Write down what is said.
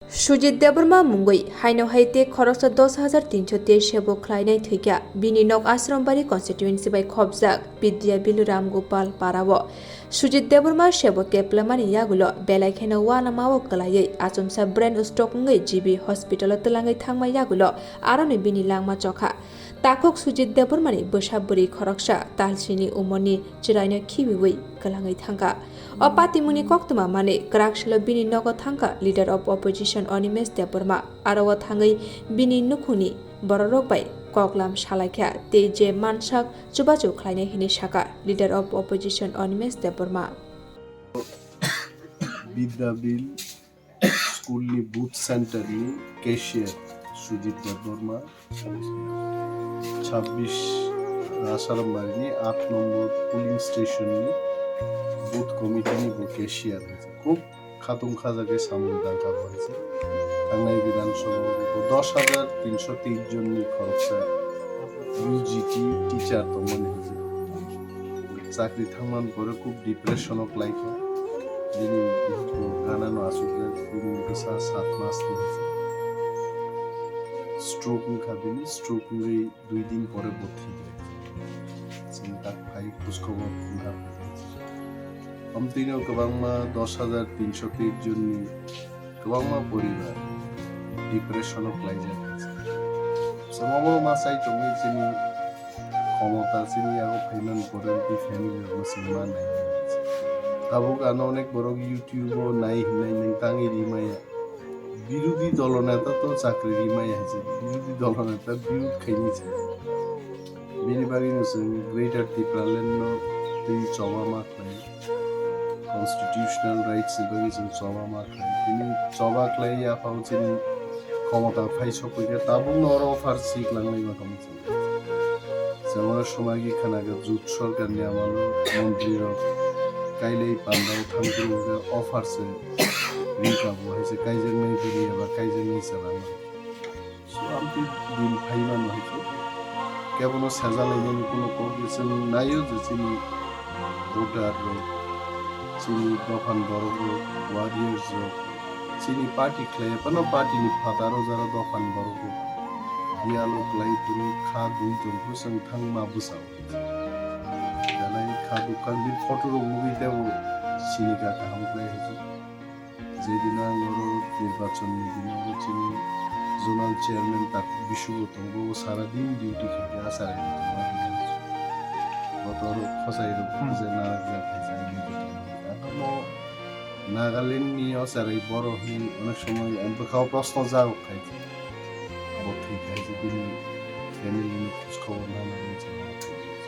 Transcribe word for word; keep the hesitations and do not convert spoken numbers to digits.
Sujit Debbarma mungwi haino hai tei khoroksa dos hajar tinso tei sebo khlainai thwikha bini nok Ashram Bari constituency bai khopjak Bidya Bilu Ram Gopal Parao. Sujit Debbarma sebo keplamani yagulo belai kheno uanamao kwlaiwi achomsa brain stroke wngwi G B hospital o twlangwi thangma yagulo aroni bini langma chokha. Takhuk Sujit Debbarmani bwsa bwrwi khoroksa talsini umorni chwraino khibiwi kwlangwi thangkha. O patimungni koktwma manwi kwraksalo bini nogo thangkha Leader of Opposition Animesh Debbarma. Aro o thangwi bini nukhungni bororok bai koklam salaikha tei je mansak chubachu khlainai hinwi sakha Leader of Opposition Animesh Debbarma. Bidya Bilu school ni booth center ni cashier Sujit Debbarma, chabbish Asarambari ni aat nombor polling station ni booth committee ni bo cashier hai se. Khub khatung khaja khe samung tangkha bo hai se. Thangnai Bidhan Sabha o bo dos hajar tinso teis jon ni khoroksa U G T teacher tongmani hai se. Chakri thangmani pore khub depression o klaikha. Bini bihikno ganano asukjak, bini bwsa sat mas ni hai se. Stroke wngkha bini, stroke wngwi dui din pore bo thwikha. Chini tak phai khujkhobor wngkha. Amtwino kwbangma dos hajar tinso teis jonni kwbangma poribar depression o klaijak. Chwngno ma sai tongwi chini khomota chini yago phaimani pore tei family rokno chwng ma nai. Tabuk ano onek borok YouTube o nai hinwi nwng tangwi rimaya. Birodhi dolo neta to chakri rimaya hai se. Birodhi dolo neta birod khaini se. Bini bagwi no chwng Greater Tipraland no twi choba ma khlai. Constitutional rights ni bagwi chwng choba ma khlai. Tini choba khlai ya phang chini khomota phai sokwi khe tabuk no oro offer si kwlang lai ma tong. Jemon somagi khana khe jut sorkar ni amalo montri rok kailai panda o thang phuru khe offer se ri ka bo hai se kaijaknai bini eba kaijaknai chala no. So amtwi din phai mano hai se kebono seja lainani kuno kok je chwng naio je chini voter rok, chini dophan borok rok, warriors rok, chini party khlai phano party ni phataro jara dophan borok rok. Dialogue khlai phuru kha dui tong phuru chwng thangma bwsao. Belai kha dukha bini photo rok nugwi tebo sini kha kaham khlai hai se. Je dino ang oro nirbachon ni dino oro chini zonal chairman tak Bisu bo tongo, sara din duty khaikhe acharai bo tongo. Bo to oro khosai rok Hmm. je narakjak khaijak ni duty. Ang no Nagaland ni acharai borok hin onek somoi ang bwkha o proshno jagok khai. Bo thwi khai je bini family ni khoj khobor nana ni chana.